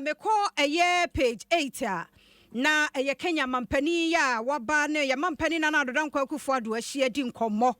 Mekɔ ɛyɛ page 8 a, na ɛyɛ Kenya mampanin yi a waba ne yɛ mampanin Nana Addo Dankwa Akufo-Addo ahyia di nkɔmmɔ.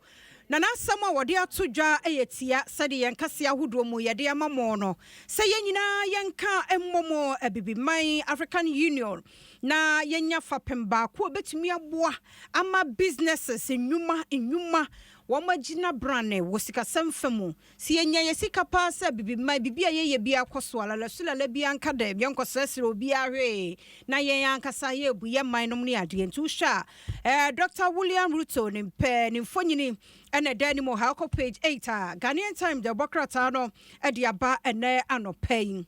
Na n'asɛm a wɔde ato dwa yɛ tia sɛdeɛ yɛn kaseɛ ahodoɔ mu yɛde ama mo no, sɛ yɛn nyinaa yɛnka mmɔ mu Abibiman, African Union, na yɛnya fapem baako a ɛbɛtumi aboa ama businesses, nnwuma, nnwuma, wɔn agyina brane wɔ sikasɛm fa mu. Sɛ yɛnya yɛ sika paa sɛ Abibiman, biribi a yɛyɛ biara kɔ so a, lalasulala biara nka dɛm, yɛnkɔsrɛsrɛ obiara hwee, na yɛn ankasa yɛrebu yɛn man nom ne adeɛ. Nti wohwɛ a, Dr. William Ruto ne mpɛ ne mfonini ɛna ɛda anim wɔ ha. Wokɔ page 8 a, Ghanaian Times de ɛbɔ krataa no de aba ɛnɛ anɔpa yi.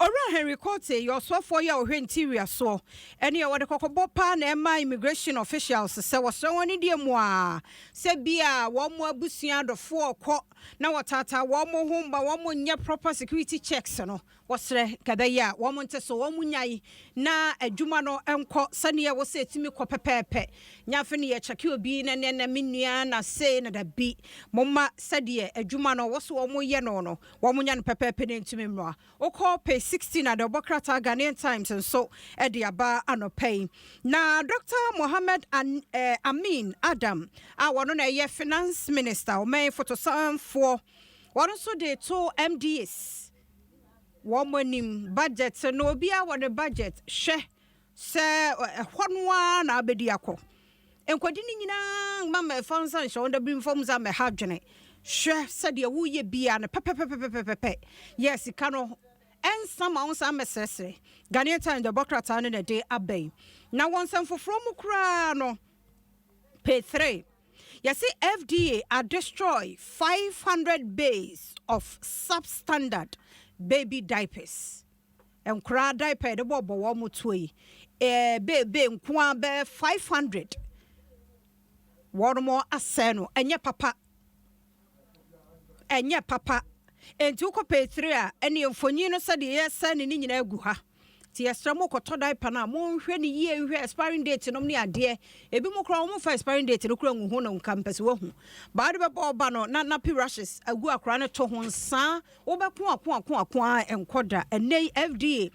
Owura Henry Quartey yɛ ɔsoafoɔ yi a ɔhwɛ interior soɔ, ɛne wɔde kɔkɔbɔ paa na ɛma immigration officials sɛ wɔsrɛ wɔn ne deɛ mu a sɛ bi a wɔn mo abusua adɔfoɔ kɔ na wɔtaataa wɔn mo ho ma wɔn mo nyɛ proper security checks no, wɔsrɛ kɛbɛyɛ a wɔn nte so, wɔn nyae na adwuma no nkɔ sɛnea wɔsɛ etumi kɔ pɛpɛɛpɛ. Nyafe no yɛ obi na ne na me nua na se na dabi, momma sɛdeɛ adwuma no wɔso wɔn yɛ no, wɔn nya no pɛpɛɛpɛ ne ntumi mmra. Wokɔ page 16 a, de ɔbɔ krataa Ghanaian Times nso de aba anɔpa yi. Na Dr Mohammed Amin Adam a wɔno na ɛyɛ finance minister, ɔman fotosanfoɔ, wɔno nso de to MDAs wɔn anim budget no, obiara wɔ ne budget, hwɛ sɛ ɛhɔ no ara na abɛdi akɔ nkɔdi no nyinaa ma ma ɛfa nsa nhyɛ wɔn dabi mfam nsa mɛha adwene. Hwɛ sɛdeɛ woyɛ bia no pɛpɛpɛpɛpɛpɛ yɛ sika no ɛnsa ma wo nsa mmɛsrɛsrɛ. Ghanaian Times de bɔ krataa no na ɛde aba yi. Na wɔn nsɛm foforɔ mu koraa no, page 3, yɛse FDA a destroy 500 bales of substandard baby diapers. Nkoraa diaper yɛde bɔbɔ wɔn mo tuo yi, beebe nkoa bɛɛ 500 wɔn mo asɛe no. Ɛnyɛ papa, ɛnyɛ papa. Nti wokɔ page 3 a, ɛne mfonyin no sɛdeɛ yɛsɛ ne nyinaa gu ha. Nti yɛsrɛ mo, kɔtɔ diaper no a, monhwɛ ne yie, nhwɛ expiring date nom ne adeɛ. Ebi mo koraa wɔmfa expiring date no koraa ngu ho no, nka mpɛ sɛ woahu baa de bɛbɔ ɔba no na nappy rashes agu akora no to ho nsaa, wobɛko ako ako ako a ɛnkɔ da. Ɛnɛ yi FDA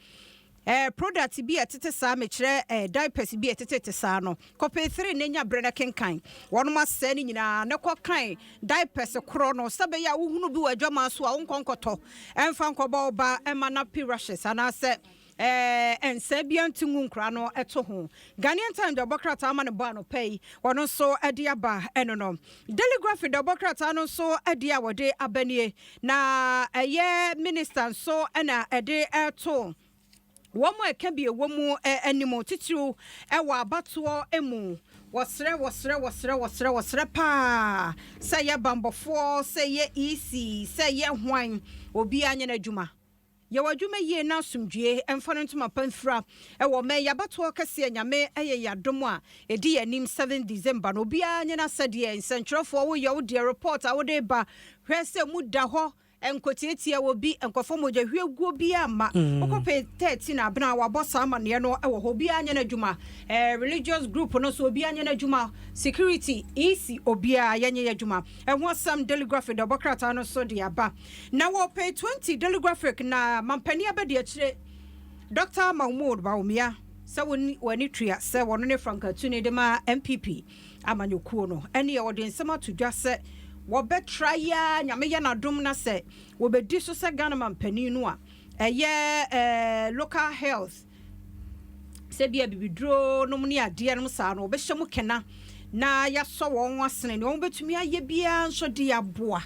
product bi a ɛtete saa, mekyerɛ diapers bi a ɛtete saa no, kɔ page 3 na nya berɛ no kenkan. Wɔnom asɛe no nyinaa ne kɔ kan diapers korɔ no sɛ bɛyɛ a wohunu bi wɔ adwama so a, wonkɔ nkɔtɔ ɛmfa nkɔbɔ wo ba ɛma nappy rashes anaasɛ nsa bia nti ngu nkora no ɛto ho. Ghanaian Times de ɔbɔ krataa ama ne bɔ anɔpa yi, wɔno nso ɛde aba ɛno no. Daily Graphic de ɔbɔ krataa no nso ɛde a wɔde aba nie, na ɛyɛ minister nso ɛna ɛde ɛto wɔn a ɛka bi ɛwɔ mu anim titiriw ɛwɔ abatoɔ mu. Wɔsrɛ, wɔsrɛ, wɔsrɛ, wɔsrɛ, wɔsrɛ paa sɛ yɛ bambɔfoɔ, sɛ yɛ EC, sɛ yɛ hwan, obiara nyɛ n'adwuma, yɛwɔ adwuma yie na asomdwie ɛmfa no ntoma pa mfira ɛwɔ mɛ yɛabatoɔ kɛseɛ. Nyame ɛyɛ yɛadom a ɛdi yɛn anim 7 December no, obiara nyɛ n'asɛdeɛ. Nsɛntwerɛfoɔ, woyɛ wo deɛ, report a wode ba, hwɛ sɛ mu da hɔ, nkɔtiatia wɔ bi nkɔfɔ mogya hwie guo bi ama. Wokɔ page 13 abena wabɔ saa amanneɛ no ɛwɔ hɔ. Obiara nyɛ n'adwuma, religious group no so, obiara nyɛ n'adwuma, security, EC, obiara yɛnyɛ yɛ adwuma. Ɛho asɛm Daily Graphic de ɔbɔ krataa no so de aba. Na wɔ page 20 Daily Graphic na mampanin abɛdi akyire Dr Mahmood Bawumia sɛ wɔni tua sɛ wɔno ne frankatuni de ma NPP amanyɔkuo no, ɛne wɔde nsɛm ato dwa sɛ wɔbɛtra yi a Nyame yɛ n'adom na sɛ wɔbɛdi so sɛ Ghana mampanin no a, ɛyɛ local health, sɛ bia bibiduro nom ne adeɛ nom saa no, wɔbɛhyɛ mu kena na yɛasɔ wɔn asene nea wɔn bɛtumi ayɛ biara nso de aboa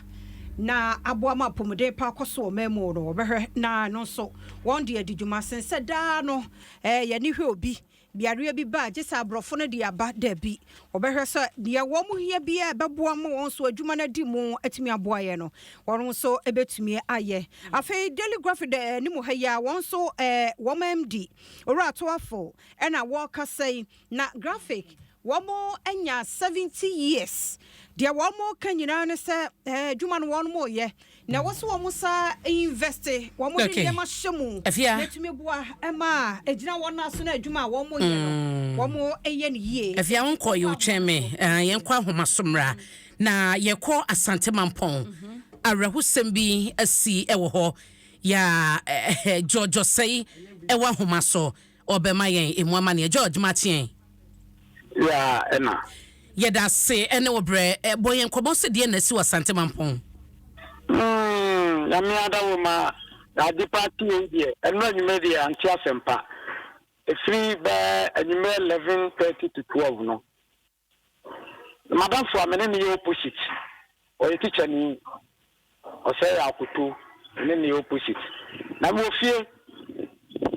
na aboa ma apɔmuden pa akɔ so wɔ man mu no. Wɔbɛhwɛ na ɛno nso wɔn de adi dwuma sen sɛ daa no yɛne hwɛ obi beareɛ bi ba a, gye sɛ aborɔfo no de aba. Dabi, wɔbɛhwɛ sɛ deɛ wɔn mo hia biara ɛbɛboa ma wɔn nso adwuma no adi mu atumi aboa yɛ no, wɔn nso bɛtumi ayɛ. Afei Daily Graphic de anim ha yi a, wɔn nso wɔn MD Owura Atoafo ɛna wɔrekasa yi. Na Graphic wɔn anya 70 years deɛ, wɔn ka nyinaa ne sɛ adwuma no wɔn mo yɛ na ɛwɔ sɛ wɔn sa invest, wɔn de nneɛma hyɛ mu Afia. na etumi boa ɛma egyina wɔn aso na adwuma a wɔn yɛ no, wɔn yɛ no yie. Afia, wo nkɔ yɛ wotwɛn me. Yɛnkɔ ahoma so mmra na yɛkɔ Asante Mampɔn. Awerɛhosɛm bi asi ɛwɔ hɔ. Yɛ George Osei ɛwɔ ahoma so, ɔbɛma yɛn emu amaneɛ. George, makyeɛn. Ya, ɛna. Yɛda ase ɛne wo berɛ. Bɔ yɛn nkɔmmɔ sɛ deɛ na asi wɔ Asante Mampɔn. Nyame adawo ma ade pa tie yi deɛ, ɛno anwummerɛ deɛ ante asɛmpa. Ɛfiri bɛɛ anwummerɛ 11:30 to 12 no, madamfo a me ne ne yɛ opposite, ɔyɛ teacher ni, ɔsɛ yɛ akoto, me ne ne yɛ opposite. Na mewɔ fie,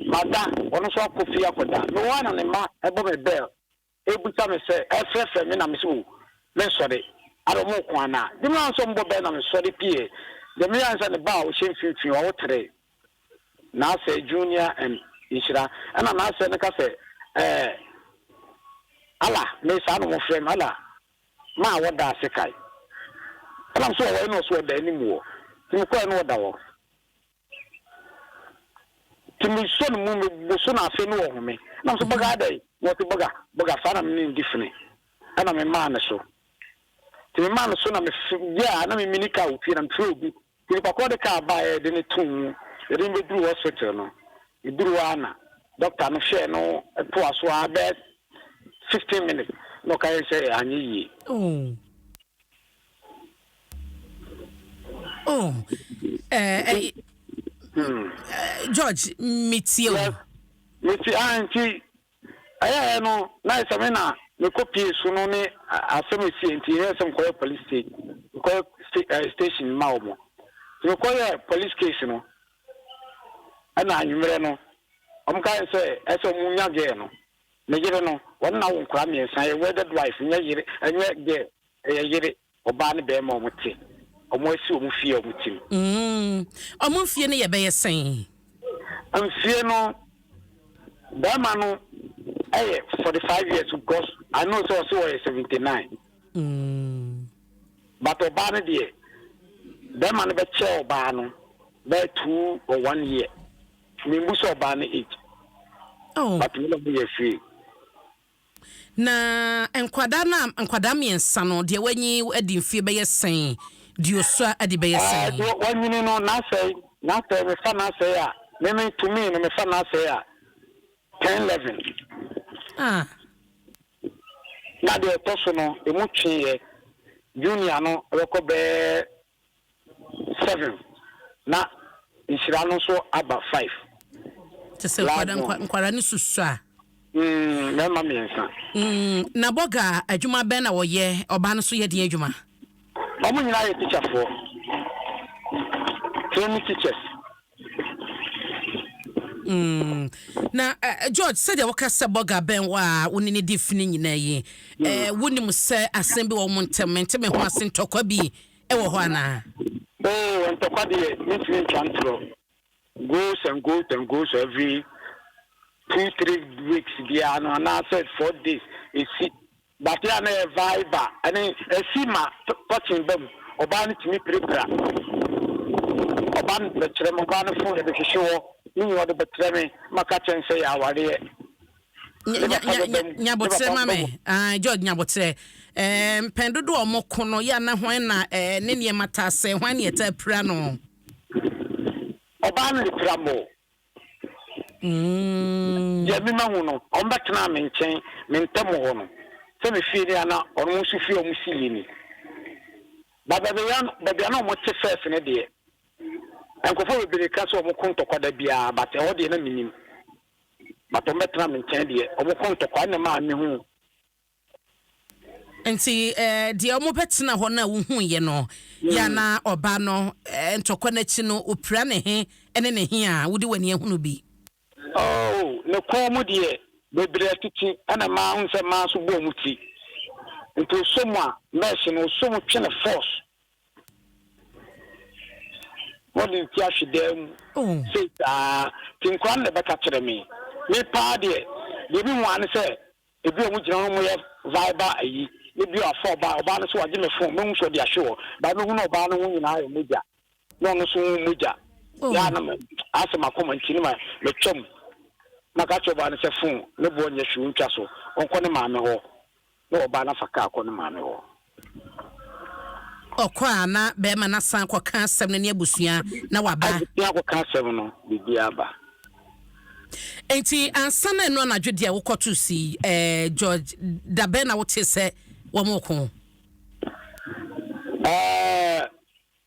mada, ɔno nso akɔ fie akɔda. Mewɔ hɔ a na ne mma ɛbɔ me bell, ebusa me sɛ, ɛfrɛfrɛ me na me sɛ o, mensɔre. Ada ɔmo ko ana? De me nso mbɔ bell na mesɔre pie. Deɛ meyɛ ansa ne ba a ɔhyɛ mfimfini, ɔwɔ tere. N'asɛ Junior and Nhyira. Ɛna n'asɛ no ka sɛ, ala, me saa na ɔmo frɛ me, ala, maa wɔda ase kae. Ɛna nso ɔwɔ ɛna ɔso ɔda anim wɔ. Nti mekɔɛ no ɔda hɔ. Nti mesɔ ne mu, meboso no afei ne ɔhome. Na nso bɔga adɛn? Na ɔte bɔga, bɔga saa na me ne no di fene. Ɛna me maa ne so. Nti me maa ne so na me yɛ a na me mini kaa wɔ fie na mefrɛ obi. Nti nipa korɔ de kaa baeɛ yɛde ne too mu, yɛde no bɛduru hospital no. Yɛduru hɔ a na doctor no hwɛɛ no toa so a bɛyɛ 15 minutes na ɔka yɛn sɛ anyɛ yie. Oh. George, metie o. Yes, meti a nti ɛyɛɛ no na sɛ me na mekɔ pie so no ne asɛm esie, nti ɛyɛ sɛ mekɔyɛ police station, mekɔyɛ station ma wɔn. Nti mekɔyɛ police case no, ɛna anwummerɛ no wɔn ka yɛn sɛ ɛsɛ wɔn nya girl no, ne yere no, wɔn na wɔn nkora mmiɛnsa, yɛ wedded wife, nyɛ yere, ɛnyɛ girl, ɛyɛ yere, ɔbaa ne bɛrima wɔn te, wɔn asi wɔn fie a wɔn ti mu. Ɔmo mfie no yɛ bɛyɛ sɛn? Mfie no, bɛrima no ɛyɛ 45 years because I know sɛ ɔsɛ ɔyɛ 79. But ɔbaa no deɛ, bɛrima no bɛkyɛ ɔbaa no bɛyɛ 2 or 1 year. Membu sɛ ɔbaa no age. Oh. But me na mo yɛ free. Na nkwadaa no a nkwadaa mmiɛnsa no deɛ, wanyi adi mfie bɛyɛ sɛn? Deɛ osua adi bɛyɛ sɛn? Deɛ wanyini no, n'asɛe mefa n'asɛe a meme tumi no, mefa n'asɛe a 10, 11. Ah. Na deɛ ɛtɔ so no emu tweeɛ, Junior no ɛbɛkɔ bɛɛ 7, na Nhyira no nso aba 5. Te sɛ nkwadaa nkwadaa no susu a. Mmarima mmiɛnsa. Na bɔga adwuma bɛn na wɔyɛ? Ɔbaa no so yɛ deɛ adwuma? Wɔn nyinaa yɛ teacherfoɔ, training teachers. Na George, sɛdeɛ wɔka sɛ bɔga bɛn wɔ a wo ne ne di fini nyinaa yi, wonim sɛ asɛm bi wɔ mo ntɛm, mente me ho ase, ntɔkwa bi ɛwɔ hɔ anaa? Oh, ntɔkwa deɛ, mentumi ntwa ntorɔ. Goes and goes and goes, every 2, 3 weeks biara no anaasɛ 4 days esi. But yɛ a na yɛ vibe ɛne esi ma tɔkyen ba mu. Ɔbaa no tumi pirapira. Ɔbaa no bɛkyerɛ me, ɔbaa no phone yɛde hwehwɛ hɔ ne nyina, ɔde bɛkyerɛ me ma ka kyɛn sɛ yɛ awareɛ. Nyabotrɛ ma me, George, nyabotrɛ. Mpɛn dodoɔ a ɔmo ko no yɛ ana, hwan na ne nneɛma ta sɛ, hwan ne ɛta pira no? Ɔbaa no de pira mo. Deɛ mema hu no, ɔmo bɛtena me nkyɛn, me ntɛm hɔ no, sɛ me fie ni ana ɔno nso fie a ɔmo si yie ni ba baabi a na ɔmo te first ne deɛ, nkurɔfoɔ bebree ka sɛ ɔmo ko ntɔkwa da biara, but ɛhɔ deɛ na menim, but ɔmo bɛtena me nkyɛn deɛ, ɔmo ko ntɔkwa ɛna maa me hu. Nti deɛ ɔmo bɛtena hɔ no a wohu yɛ no yɛ na ɔbaa no ntɔkwa n'akyi no opira ne he ne ne he a wode w'ani ahunu bi? Oh, ne kɔn mu deɛ bebree tete, ɛna maa ho sɛ maa nso bɔ ɔmo ti, nti oso mu a mɛɛse no oso mu twe ne force na ɔde ne ti ahwe dan mu. Sei saa nti nkora no na ɛbɛka kyerɛ me. Me paa deɛ, deɛ mi hu ano sɛ ebi a ɔmo gyina hɔ, ɔmo yɛ vibe ayi ne bi a afa ɔbaa, ɔbaa no so wagye me phone, mehu sɛ ɔde ahwe hɔ baa, mehu na ɔbaa no ho nyinaa yɛ mogya, na ɔno nso ho mogya. Yaa na asɛ makoma nti ne ma matwam maka kyerɛ ɔbaa no sɛ phone ne boɔ nyɛ hwee, ntwa so ɔnkɔ ne maame hɔ, na ɔbaa no afa kaa kɔ ne maame hɔ. Ɔkɔ a na bɛrima no asan kɔka asɛm no ne abusua na waba. Abusua kɔka asɛm no, biribiara ba. Enti ansa na ɛno anadwo deɛ wokɔto si eh, George, da bɛn na wote sɛ wɔn ko? Ɛɛ,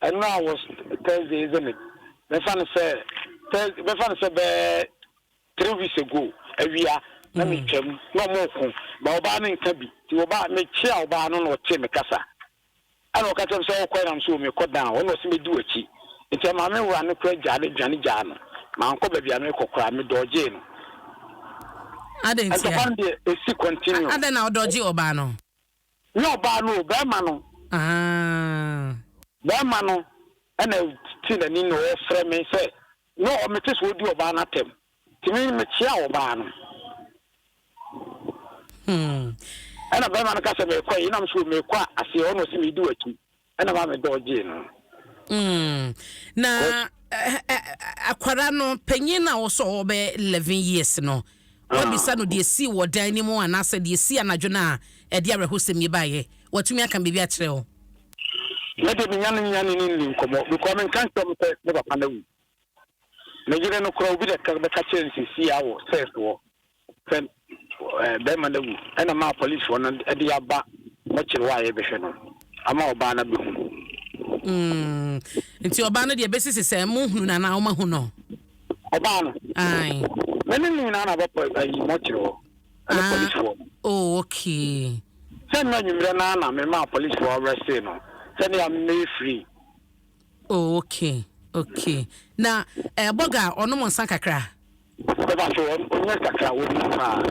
ɛno a was Thursday, isn't it? Bɛfa no sɛ Thursday, bɛfa no sɛ bɛɛ 3 weeks ago awia na metwam na ɔmo ko ba, ɔbaa no nka bi, nti ɔbaa mekyia ɔbaa no na ɔte me kasa, ɛna ɔka kyerɛ me sɛ ɔkɔ nam so mekɔ down, ɔna ɔsɛ medi w'akyi, nti ɛma me wura no kora gyaa no dwane gyaa no, mankɔ baabi a mekɔ koraa, medɔɔgyee no. Adɛn ntia? Ntɔkwa no deɛ ɛsi continue. Adɛn na ɔdɔgye ɔbaa no? Nyɛ ɔbaa no o, bɛrima no. Ah. Bɛrima no ɛna te n'ani na ɔfrɛ me sɛ na ɔmete sɛ ɔdi ɔbaa no atɛm, nti me mekyea ɔbaa no. Ɛna bɛrima no ka sɛ mekɔ yi, nam so mekɔ a aseɛ ɔna ɔsɛ medi w'akyi, ɛna ma medɔɔgyee no. Na akwara no panyin na wɔsɔ ɔbɛ 11 years no, wabisa no deɛ si wɔ dan no mu anaasɛ deɛ si anadwo no a ɛde awerɛhosɛm yi baeɛ? Watumi aka biribi akyerɛ wo? Mede menya no nya ne ne nni nkɔmmɔ because menka nkyerɛ m sɛ ne papa no awu. Me yere no koraa, obi de bɛka kyerɛ no sɛsi a wɔ sɛs wɔ sɛ bɛrima no awu, ɛna maa policefoɔ no de aba mɔkyere hɔ a yɛbɛhwɛ no ama ɔbaa no abɛhu. Nti ɔbaa no deɛ, bɛsisi sɛ mohunu no anaa womahu no? Ɔbaa no? Ae. Me ne ne nyinaa na bɛpɔ ayi mɔkyere hɔ ɛne policefoɔ no. Oh, okay. Sɛ nnɛ anwummerɛ no na memaa policefoɔ arrest no sɛnea meyɛ free. Oh, okay. Na bɔga ɔnom nsa kakra? Bɛba so ɔnyɛ kakra, wɔnom paa.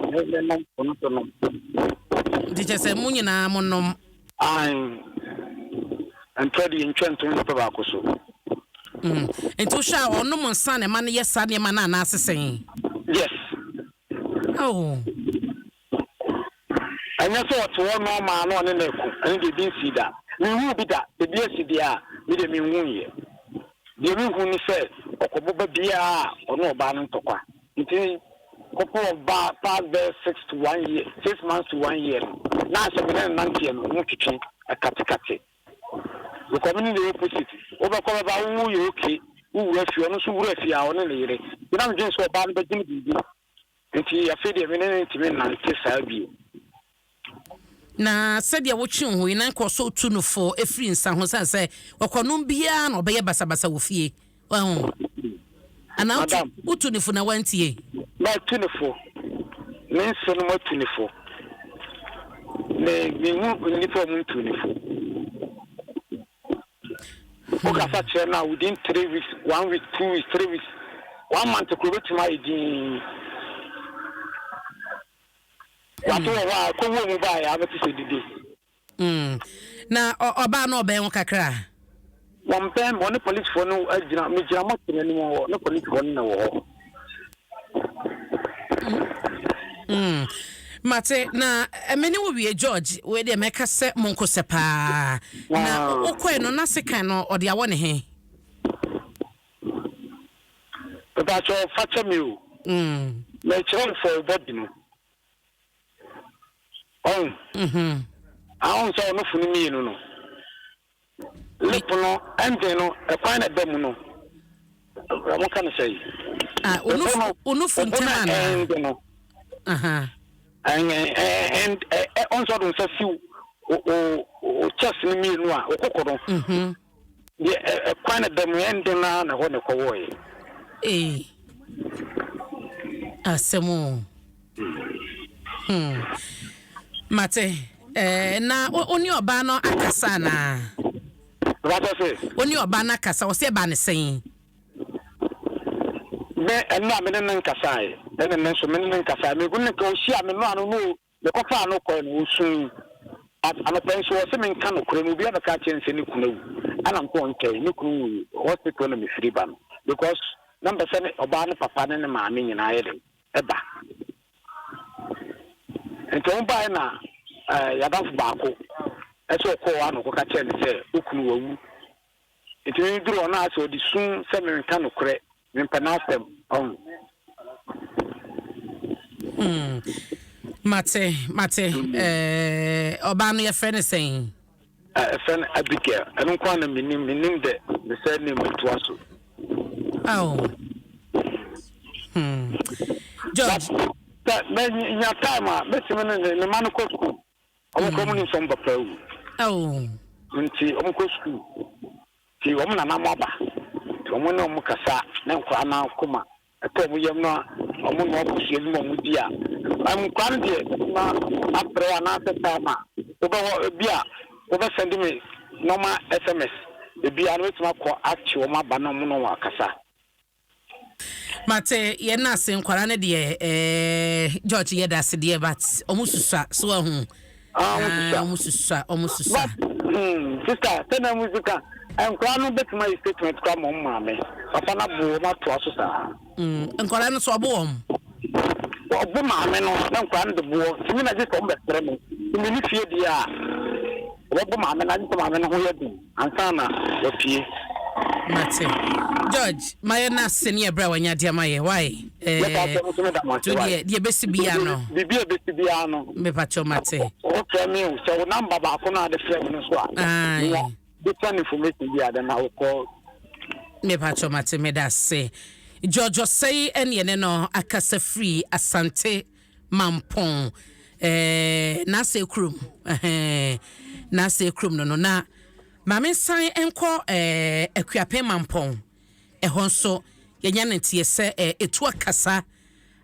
Menom, ɔno so nom. Nti kyɛ sɛ mo nyinaa monom? Ae, ntɔ deɛ ntwa ntom nipa baako so. Nti wohwɛ a, ɔnom nsa na ɛma no yɛ saa nneɛma no anaase sɛn? Yes. Oh. Ɛnyɛ sɛ ɔte hɔ normal na ɔne no ɛko, ɛno deɛ ebi nsi da. Menhu bi da, ebi asi deɛ a me deɛ menhu yɛ. Deɛ mehu ne sɛ ɔkɔbɔ ba biara a ɔne ɔbaa no ntɔkwa, nti couple of ba past bɛyɛ 6 to 1 year, 6 months to one year no, na asɛ me ne no nanteɛ no ho twetwe ɛkatekate because me ne the opposite. Wobɛkɔ bɛba, wo yɛ okay, wowura fie, ɔno nso wura fie a ɔne ne yere, nti na medwene sɛ ɔbaa no bɛgye no biribi, nti afei deɛ me ne no ntumi nnante saa bio. Na sɛdeɛ wotwe wo ho yi na nkɔ so tu no fo ɛfiri nsa ho, sane sɛ ɔkɔnom biara na ɔbɛyɛ basabasa wɔ fie wahu anaa Madam. Wotu ne fo na wantie? Matu ne fo, me nse no matu ne fo. Me mehu nnipa a ɔmo ntu ne fo. Wokasa kyerɛ no a, within 3 weeks, one week, 2 weeks, 3 weeks, one month koro obɛtumi ayɛ dinn. Wato wɔ hɔ a kɔwuo mu baeɛ a wobɛte sɛ didi. Na ɔbaa no ɔbɛn wo kakra? Wɔn bɛn, wɔne policefoɔ no agyina, megyina mɔkyerɛ anim hɔ ne policefoɔ no na wɔ hɔ. Mate. Na me ne wo wie, George, wei deɛ mɛka sɛ monko sɛ paa na wokɔɛ no na sekan no ɔde awɔ ne he? Mepakyɛ fa kyɛ me o. Mekyerɛ wo for wo body no ɔn. Ahun sɛ ɔno funu mmienu no, lip no ɛnden no, ɛkwan na ɛda mu no, ɔmo ka no sɛ yi. Ah, onufu ntɛm anaa? Ɛnden no. Ɛn ɛ ɔn sɛ ɔde nsa si o o o chest no mmienu a okoko no. Deɛ ɛkwan na ɛda mu ɛnden na na ɛhɔ na ɛkɔwɔɔyɛ. Ee. Asɛm o. Mate. Na wo ne ɔbaa no akasa anaa? Bàtà sɛ. Wo ne ɔbaa no akasa, ɔsɛ ɛbaa ne sɛn? Me ɛno a me ne ne nkasa yɛ, ɛne ne nso me ne ne nkasa. Me hu ne nka ohyia me no ano no, mekɔfaa no kɔɛ no osun. Anɔpɛ nso ɔsɛ me nka nokorɛ no, obi abɛka akyerɛ no sɛ ne kunu awu, ɛna nko ɔntɛn ne kunu wu hospital na mefiri ba no because na mpɛ sɛ ne ɔbaa ne papa ne ne maame nyinaa yɛ dɛ ɛba. Nti ɔmo baeɛ na yɛadamfo baako ɛsɛ ɔkɔɔ hɔ a na ɔkɔka kyerɛ no sɛ okunu wawu, nti me duru hɔ na asɛ ɔde sum sɛ menka nokorɛ, mempɛ n'asɛm ɔho. Mate, mate. Ɔbaa no yɛfrɛ no sɛn? Ɛfrɛ no Abigail. Ɛno nko ara na menim. Menim dɛ ne surname toa so. Oh. George. Sɛ menya time a, mɛtumi ne ne ma no kɔ sukuu. Ɔmo kɔ ɔmo nim sɛ ɔmo papa awu. Oh. Nti ɔmo kɔ sukuu. Nti ɔmo nana mo aba. Nti ɔmo ne ɔmo kasa ne nkwadaa no akoma ɛtɔ ɔmo yam na ɔmo noa kosua bi ma ɔmo di a, nkwadaa no deɛ mɛtumi afrɛ wo anaasɛ time a wobɛwɔ ebi a wobɛsɛnde me normal SMS ebi a no mɛtumi akɔ akye wɔn aba na ɔmo ne wɔn akasa. Mate yɛn na ase nkwara no deɛ eh, George yɛ da ase deɛ, but ɔmo susua so ahu. Ah, ɔmo susua. Ɔmo susua, ɔmo susua. But sister, sɛ na mu sika nkwadaa no bɛtumi ayɛ statement koraa ma ɔmo maame. Papa no abo wɔn atoa so saa. Nkwadaa no so ɔbo wɔn. Ɔbo maame no na nkwadaa no de boɔ. Tumi na gye sɛ ɔmo bɛfrɛ me. Tumi ne fie deɛ a, ɔbɛbo maame no agye sɛ maame no ho yɛ den ansa na wapue. Mate. George, mayɛ no ase ne ɛberɛ a wanya de ama yɛ. Why? Yɛka sɛ mo nso meda mo ase. To why? deɛ ɛbɛsi biara no. Biribi a ɛbɛsi biara no. Mepakyɛw mate. Wofrɛ me o, sɛ wo number baako no a de frɛ me no so a. Aye. Menya different information bi a then I will call. Mepakyɛw mate, meda ase. George Osei ɛne yɛne no akasa firi Asante Mampɔn eh, n'asɛ kurom eh, n'asɛ kurom no no na maame nsan nkɔ eh, Akuapem Mampɔn ɛhɔ nso yɛnya ne nteɛ sɛ eh, ɛtu akasa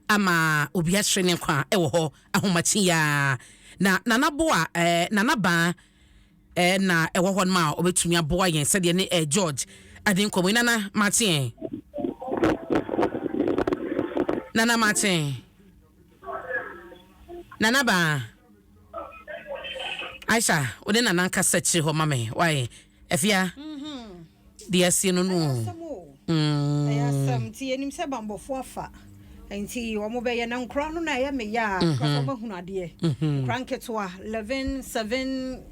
ama obi ahyere ne nkwa ɛwɔ hɔ ahomakye yaa na nana boa eh, nana baa eh, na ɛwɔ hɔ nom a ɔbɛtumi aboa yɛn sɛdeɛ ne eh, George ade nkɔmmɔ yi. Nana makye, nana makye, nana baa Aisha, wode nana nkasa kyiri hɔ ma me wae afia deɛ asie no no. Asɛm o. Ɛyɛ asɛm. Nti yɛnim sɛ bambɔfoɔ afa nti wɔn bɛyɛ na nkora no na ɛyɛ me ya a because wɔn ahunu adeɛ. Nkora nketewa 11 7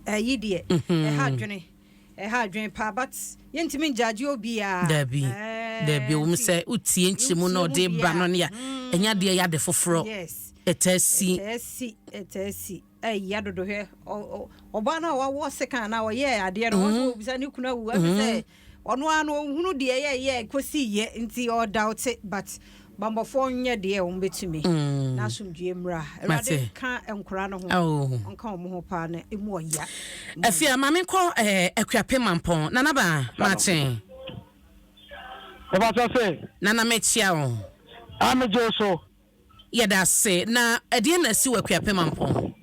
ɛyi deɛ, ɛha adwene, ɛha adwene paa, but yɛntumi ngyagye obiara. Dabi, dabi, wɔm sɛ wotie nkyɛmu na ɔde ba no ne a ɛnyɛ adeɛ yɛ ade foforɔ. Ɛtaa si. Ɛtaa si, ɛtaa si. Ɛyɛ dodo. Hwɛ, ɔbaa no a wawɔ sekan na ɔyɛɛ adeɛ no, wɔn nso wɔbisa ne kunu awu ɛfɛ sɛ ɔno ara no ɔhunu deɛ ɛyɛ kɔsi yɛ nti ɔda ɔte, but bambɔfoɔ nyɛ deɛ wɔn bɛtumi na asomdwie mmra. Awurade ka nkora no ho. Ɔnka wɔn ho paa na emu ɔya. Afia maame nkɔ Akuapem Mampɔn. Nana ba makye. Ɛbɛsɛ sɛ. Nana, mekyia wo. Amegye wo so. Yɛda ase. Na ɛdeɛ na asi wɔ Akuapem Mampɔn?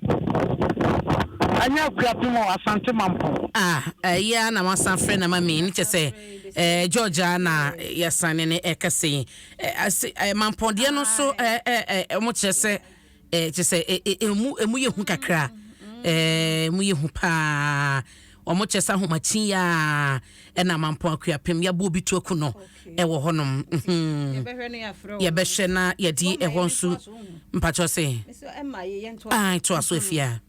Ɛnyɛ Akuapem o, Asante Mampɔn. Ah, ɛyɛ a na wasan frɛ na ma mi ne kyɛ sɛ George a na yɛsan ne ne ɛkasa yi. Ase Mampɔn deɛ no so ɛ ɛ ɛ ɔmo kyerɛ sɛ kyerɛ sɛ ɛ ɛ emu yɛ hu kakra, emu yɛ hu paa. Ɔmo kyerɛ sɛ ahomakye yi a ɛna Mampɔn Akuapem yɛabɔ obi to aku no ɛwɔ hɔnom. Yɛbɛhwɛ na yɛbɛhwɛ na yɛde ɛhɔ nso mpakyɛw sɛ ah, toa so afia.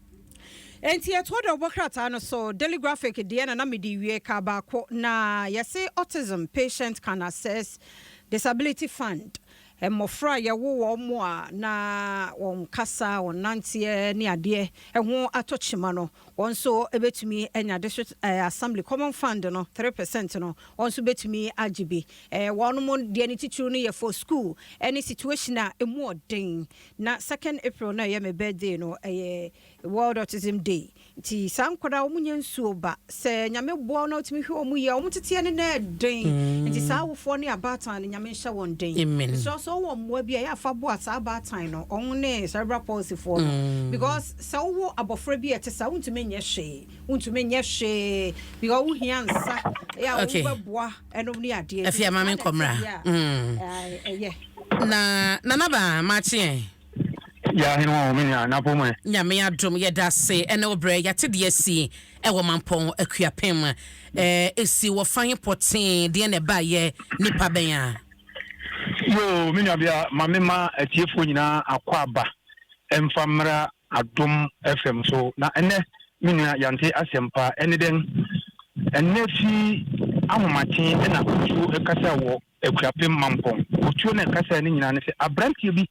Enti yɛtoa dɛ ɔbɔ krataa no so. Daily Graphic deɛ na mede wie ka baako na yɛse autism patient can access disability fund. Mmɔfra a yɛwo wɔn mo a na wɔn kasa, wɔn nanteɛ ne adeɛ ɛho atɔ kyima no, wɔn nso bɛtumi anya District Assembly Common Fund no 3% no, wɔn nso bɛtumi agye bi. Wɔn mo deɛ ne titiriw no yɛ for school ɛne situation a emu ɔden. Na 2nd April na ɛyɛ me birthday no, ɛyɛ World Autism Day, nti saa nkwadaa wɔn nyɛ nsuo ba sɛ Nyame boa na wotumi hwɛ wɔn yie a, wɔn teteɛ no na ɛden. Nti saa awofoɔ ne abaatan no, Nyame nhyɛ wɔn den. Amen. Mesrɛ sɛ wowɔ mmoa bi a ɛyɛ afa boa saa abaatan no, ɔno ne cerebral palsy foɔ no, because sɛ wowɔ abɔfra bi a ɛte saa, wontumi nyɛ hwee, wontumi nyɛ hwee because wohia nsa ɛyɛ a wobɛboa ɛnom ne adeɛ. Afia maame nkɔmmra. Ɛyɛ. Na nana ba makye ɛ. Yɛ ahene wɔ me nua napo mu. Nyame adom, yɛda ase ɛne wo berɛ. Yɛate deɛ asi ɛwɔ Mampɔn Akuapem. Ɛsi wɔ fan pɔtee deɛ na ɛbaayɛ nipa bɛn a? Yo, me nuabea, ma me ma atiefoɔ nyinaa akɔ aba ɛmfa mmra Adom FM so. Na ɛnɛ me nua yante asɛmpa ɛne dɛn? Ɛnɛ fi ahomakye ɛna otuo ɛkasa wɔ Akuapem Mampɔn. Otuo na ɛkasa ne nyinaa ne sɛ aberanteɛ bi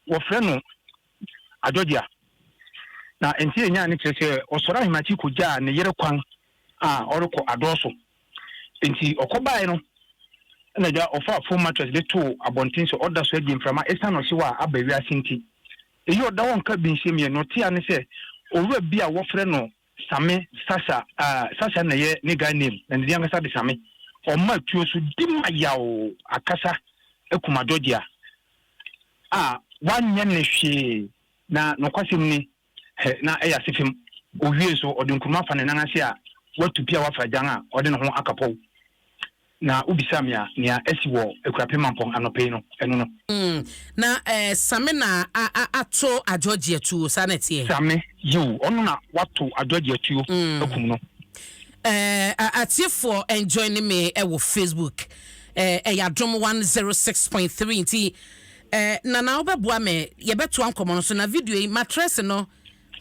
wɔfrɛ no Adɔgya. Na nteɛ nyaa no kyerɛ sɛ ɔsɔre ahemakye kɔgyaa ne yere kwan a ɔrekɔ adɔɔso. Enti ɔkɔbaeɛ no, ɛna agya ɔfaa foam mattress de too abɔnten sɛ ɔda so agye mframa esiane ɔhyew a aba wiase nti. Eyi ɔda hɔ nka bi nhyɛ mmienu. Ɔte a ne sɛ owura bi a wɔfrɛ no Same Sasha, ah, Sasha na ɛyɛ ne guy name, na ne din ankasa de Same. Ɔma tuo so di ma yaw akasa akum Georgia a wanyɛ ne hwee na nokwasɛm ni, hɛ, na ɛyɛ asefem. Owie nso, ɔde nkruma fa ne nan ase a watu pia wafra gyan a ɔde ne ho akapɔw. Na wobisa me a, nea asi wɔ Akuapem Mampɔn anɔpa yi no, ɛno no. Mm, na eh, Same na a, a, ato Adwoagye atuo, saa na ɛteɛ? Same, yiw, ɔno na wato Adwoagye atuo mm. akum no. Eh, atiefoɔ enjoy ne me ɛwɔ Facebook. Eh, ɛyɛ Adom 106.3 nti eh, Nana wobɛboa me yɛbɛtoa nkɔmmɔ no so na video yi matress no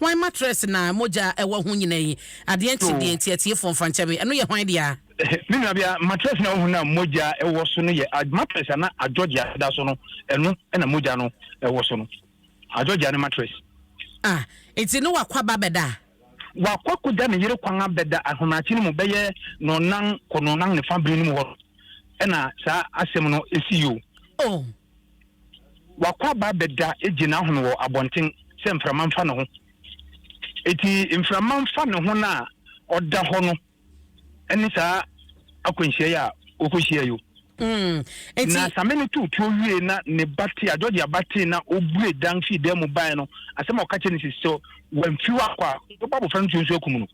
Hwan matress na mogya wɔ ho nyina yi? Adeɛ nkye deɛ nti atiefoɔ mfa nkyɛ me, ɛno yɛ hwan dea? Me nuabea, matress na wohu no a mogya wɔ so no yɛ matress a na adwɔgya da so no, ɛno na mogya no wɔ so no. Adwɔgya ne matress. Ah, nti ne wakɔ aba abɛda? Wakɔ akɔgya ne yere kwan abɛda ahomakye no mu bɛyɛ nɔnnan kɔ nɔnnan ne fa bere no mu hɔ ɛna saa asɛm no sii o. Oh. Wakɔ aba abɛda gye n'ahome wɔ abɔnten sɛ mframa mfa ne ho. Enti mframa mfa ne ho no a ɔda hɔ no ne saa akwanhyia yi a ɔkɔhyia yi o. Mm, Na Same no too tuo wie na ne ba tee, a Georgia ba tee na ɔbue dan fii dan mu baeɛ no, asɛm a ɔka kyerɛ no sɛ sɛ wamfi hɔ akɔ a, ɔbɛbɔ abɔfra no tuo nso akum no.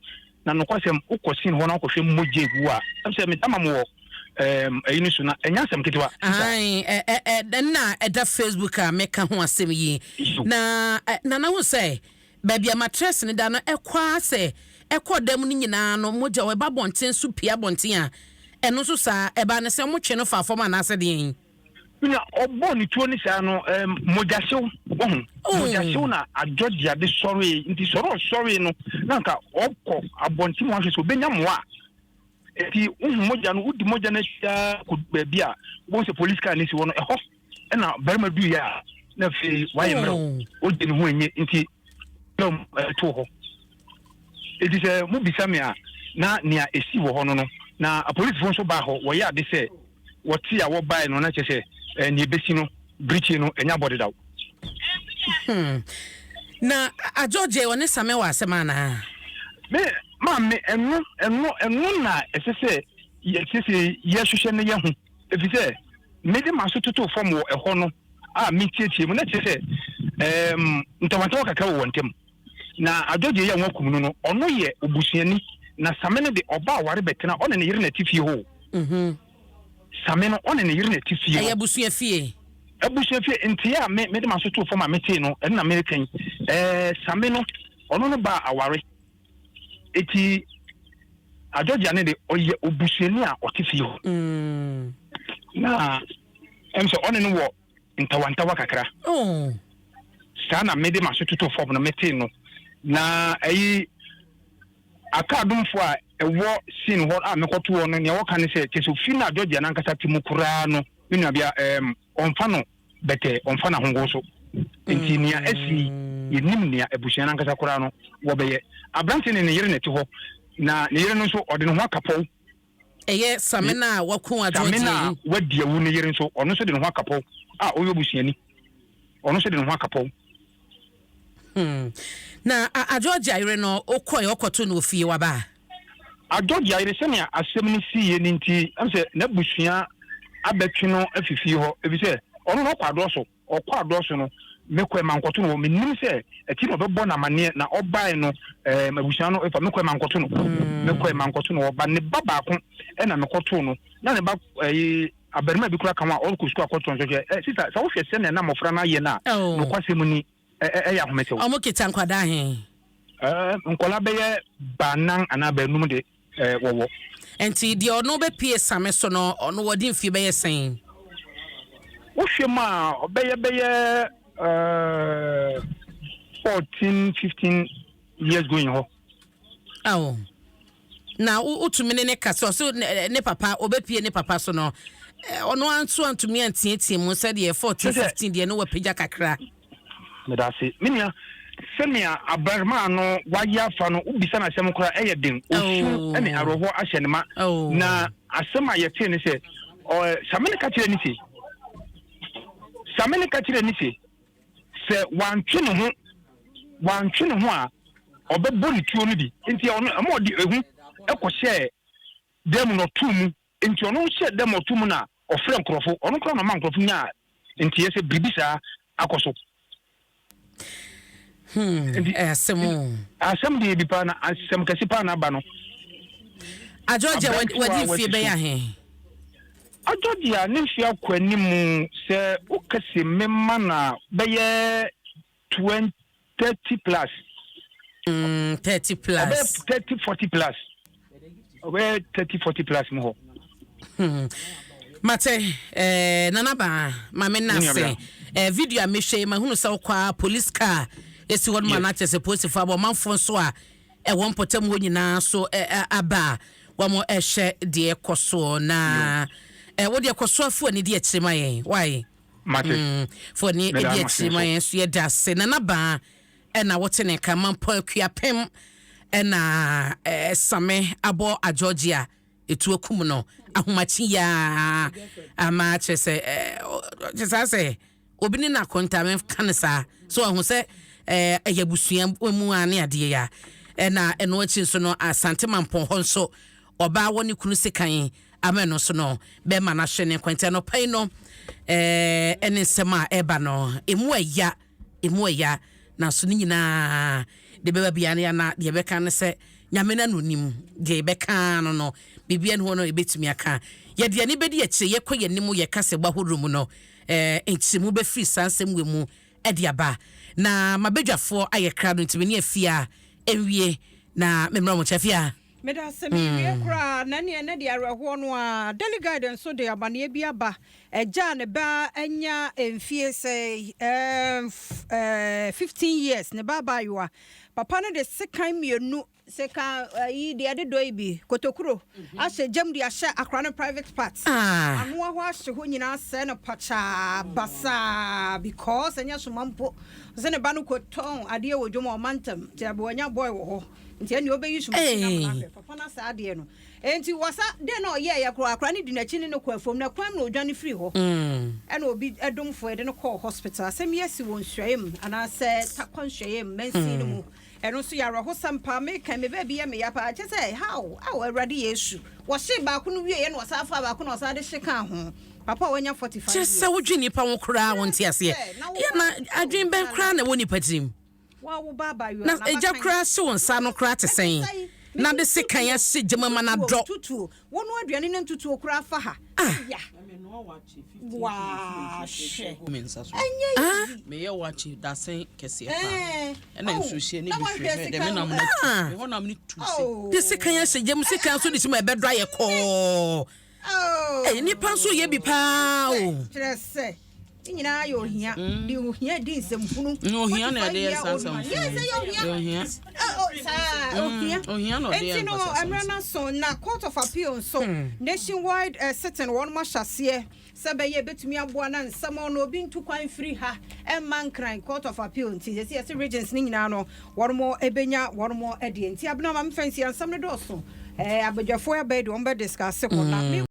Na nokwasɛm, wokɔ scene hɔ na wokɔhwɛ mogya egu a, ɛm sɛ meda ma mo wɔ ɛɛm ɛyi no so na ɛnyɛ asɛm ketewa. Ae, ɛ ɛ ɛ nna ɛda Facebook a meka ho asɛm yi. Na ɛ Nana hu sɛ baabi a matress no da no ɛkɔ ara sɛ ɛkɔ dan mu no nyinaa no mogya wɔ ɛba abɔnten so pue abɔnten a ɛno nso saa ɛbaa no sɛ wɔtwe no faa fam anaasɛ deɛn? Nea ɔbɔɔ ne tuo ne saa no, ɛɛm, mogyahyew, wahu, Oh. mogyahyew na adwɔgye ade sɔree. Nti sɔre ɔsɔree no, na anka ɔkɔ abɔnten mu ahwɛ sɛ obenya mmoa a. Enti wohu mogya no, wodi mogya no akyi ara kɔdu baabi a wobɛhu sɛ polisi kaa no si hɔ no, ɛhɔ na barima duiɛ a na afei wayɛ mmerɛw, Oh. ogye ne ho enye nti na ɛtoo hɔ. Enti sɛ mobisa me a, na nea esi wɔ hɔ no no, na apolisifo nso baa hɔ, wɔyɛ ade sɛ wɔte a wɔbae no, na kyerɛ sɛ eh, nea ebesi no, birikyi no, ɛnyɛ abɔdedaw. Hmm. Na Adjorje ɔne Same wɔ asɛm anaa? Me maame, ɛno, ɛno, ɛno na ɛsɛ sɛ yɛsiesie yɛhwehwɛ no yɛ ho, efisɛ mede m'aso totoo fam wɔ ɛhɔ no a metietie mu, na kyerɛ sɛ ɛɛm ntawantawa kakra wɔ wɔn ntam. Na Adjorje yi a wɔakum no no, ɔno yɛ obusuani, na Same no de, ɔba aware bɛtena, ɔne ne yere na ɛte fie hɔ o. Mhm. Same no, ɔne ne yere na ɛte fie Ɛyɛ hɔ. abusua fie. Abusua fie, nteɛ a me mede m'aso too fam a metee no, ɛno na mereka yi. Ɛɛ, Same no, ɔno no baa aware. Eti Adjorjia no de, ɔyɛ obusuani a ɔte fie hɔ. Mm. Na ɛm sɛ ɔne no wɔ ntawantawa kakra. Oh. Saa na mede m'aso totoo fam no metee no. Na ɛyi Akadomfo a ɛwɔ Sin hɔ a mekɔtoo wɔn no, nea wɔka ne sɛ, kyerɛ sɛ ofi no a Georgia no ankasa te mu koraa no, me nuabea, ɛɛm, ɔmfa no bɛtɛɛ, ɔmfa no ahonhon so. Enti nea asi yi, yennim nea abusua no ankasa koraa no wɔbɛyɛ. Aberante ne ne yere na ɛte hɔ, na ne yere no nso, ɔde ne ho akapɔw. Ɛyɛ Samena a waku a Georgia Samena a yi. wadi awu no yere nso, ɔno nso de ne ho akapɔw, a ɔyɛ obusuani. Ɔno nso de ne ho akapɔw. Hmm. Na a, a Georgia yere no, wokɔe, ɔkɔto no wɔ fie, waba? A Georgia yere, sɛnea asɛm no siiɛ no nti, ɛm sɛ n'abusua abɛtwe no afi fie hɔ, efisɛ ɔno no ɔkɔ adɔɔso. Ɔkɔ adɔɔso no, mekɔe mankɔto no hɔ. Mennim sɛ akyiri na ɔbɛbɔ no amanneɛ, na ɔbae no, ɛɛm, abusua no, efa, mekɔe mankɔto no. Mekɔe mankɔto no hɔ. Ba ne ba baako na mekɔtoo no. Na ne ba, ɛyi, abarimaa bi koraa ka ho a ɔrekɔ sukuu akɔtoa nsɔhwɛ. Ɛ, sista, sɛ wohwɛ sɛnea na mmɔfra no ayɛ no a, Oh. nokwasɛm ni, ɛ, ɛ, ɛyɛ ahometew. Wɔn kita nkwadaa he? Ɛ, nkwadaa bɛyɛ baanan anaa baanum de, ɛ, wɔwɔ. Nti deɛ ɔno bɛpie Same so no, ɔno wɔde mfie bɛyɛ sɛn? Wohwɛ mu a, ɔbɛyɛ bɛyɛ, ɛ, 14, 15 years going hɔ. Oh. Na wotumi ne ne kasa, ɔso ne papa, ɔbɛpie ne papa so no, ɔno ara nso antumi anteatea mu sɛdeɛ 14, 15 deɛ no wapagya kakra. Meda ase. Me nua, Sɛnea abarimaa no wayɛ afa no, wobisa no asɛm koraa ɛyɛ den. Osu Oh. ne awerɛhoɔ ahyɛ ne ma. Oh. Na asɛm a yɛtee ne sɛ, Samini ka kyerɛ ne se, Samini ka kyerɛ ne se, sɛ wantwe ne ho, wantwe ne ho a, ɔbɛbɔ ne tuo no bi. Nti ɔno, ɛma ɔde ehu ɛkɔhyɛɛ dan mu na ɔtoo mu. Nti ɔno hyɛɛ dan mu ɔtoo mu na ɔfrɛ nkurɔfo. Ɔno koraa na ɔma nkurɔfo nyaa nteɛ sɛ biribi saa akɔ so. Nti Asɛm o. Asɛm deɛ bi paa na asɛm kɛse paa na aba no. Ageorgia Aberantewa wadi a mfie wasi bɛyɛ so. ahe? Ageorgia ne mfie akɔ anim sɛ wokɛse mema na bɛyɛ 20 30 plus. 30 Ɔbɛyɛ plus. 30 40 plus. Ɔbɛyɛ 30 40 plus mu hɔ. Mate, Nana Baa, ma me Me nua nase. bea. Video a mehwɛ yi, mahunu sɛ wokɔ a police car esi hɔ nom a na kyerɛ sɛ polisifoɔ abɔ ɔmanfoɔ nso a ɛwɔ mpɔtam hɔ nyinaa so aba a wɔn ɛhwɛ deɛ ɛkɔ soɔ na wo deɛ kɔ so afo ani di akyire ma yɛn. Why? Mate. Fo ani Meda di mo ase akyire ma nso. yɛn nso yɛda ase. Nana Baa ɛna wɔte ne nka Mampɔn Akuapem ɛna Same abɔ Ageorgia etu akum no ahomakye yaa ama kyerɛ sɛ kyerɛ saa sɛ obi ne n'akonta mɛka ne saa so ɔho sɛ ɛyɛ abusua mu a ne adeɛ ya ɛna ɛno akyi nso no Asante Mampɔn hɔ nso ɔbaa wɔ ne kunu sekan ama ɛno nso no bɛrima no ahwɛ ne nkwanta no pɛn no ɛne nsɛm a ɛba no emu ɛya emu ɛya nanso ne nyinaa de bɛba bia no yana deɛ ɛbɛka ne sɛ Nyame no anonim deɛ yɛbɛka no biribia ne hɔ no yɛbɛtumi aka yɛde ani bɛdi akyire yɛkɔ yɛn anim yɛka sɛ bɔ mu no nkyerɛmu bɛfiri saa nsɛm wɔ mu ɛde aba na mabadwafoɔ ayɛ kra no ntimi ne afie a ɛnwie na memmrɛ mo kyɛ fie a. Meda ase mewie koraa na neɛ ne de awerɛhoɔ no a Daily Guide nso de amanneɛ bi aba agya a ne ba anya mfie sɛ 15 years ne ba abaayewa papa no de sekan mmienu sekan yi deɛ ɛde dɔ yi bi kotokuro ahyɛ gyam de ahyɛ akora no private part. Anoa hɔ ahye hɔ nyinaa sɛɛ no pakyaa basaa because ɛnyɛ soma mpo sɛ ne ba no kɔtɔn adeɛ wɔ dwom a ɔma ntam nti abɛwanya boy wɔ hɔ nti ɛne ɔbɛyi soma Hey. papa no saa adeɛ no enti wɔsa de na ɔyɛɛyɛ koraa akora no di n'akyi ne no kɔ afuom na kwan mu na ɔdwane firi hɔ ɛna obi ɛdomfoɔ yɛde no kɔɔ hospital. Asɛm yi asi wɔ nsuaeɛ mu anaasɛ Takwa nsuaeɛ mu mansin no mu. Ɛno nso yɛ awerɛhosɛm paa. Meka me baabi yɛ meya paa kyɛ sɛ how aw Awurade Yesu wɔhye baako no wieɛ na ɔsan fa baako na ɔsan de hye kaa ho papa a wanya 45 kyerɛ years. Sɛ wodwe nnipa ho koraa wonte aseɛ yɛna adwen bɛn koraa na ɛwɔ nipa tirim. Wa wo ba abayewa Na agya koraa hye wo nsa no koraa te sɛn na de sekan ahye gyama ma no adɔ. Tutuo wɔn aduane ne ntutuo koraa fa ha. Ah. Ya wahwɛ Me nsa so. Ɛnyɛ Ah. easy. Meyɛ wakye dasɛn kɛseɛ Eh. paa ɛna Oh, nsuohyɛ ne na bi wahwɛ firi hɛ dɛ sika me nam no. no Ah. tu me hɔ nam no tu se. Oh. De sekan ahyɛ gyam sekan nso de hyɛ mu a ɛbɛdɔ ayɛ kɔɔ. Oh. Ɛy, nipa nso yɛ bi paa o. Kyerɛ sɛ ne nyinaa yɛ ohia de ohia di nsɛmhunu. Na ohia na ɛde yɛ saa nsɛmhunu. Yes, ɛyɛ ohia. Ɛyɛ ohia. Oh, saa ohia. Ohia na ɔde yɛ Enti no nkwaseasɛm. mmerɛ no so na Court of Appeal nso nationwide sitting wɔn mo ahyɛ aseɛ sɛ bɛyɛ ebɛtumi aboa na nsɛm no obi ntu kwan firi ha ɛmma Nkran Court of Appeal nti yɛsi yɛsi regions ne nyinaa no wɔn mo ebenya wɔn mo ɛdeɛ nti abena ma mfɛnsi ansɛm no dɔɔso abadwafoɔ abɛɛ deɛ wɔn bɛ discuss kɔ na.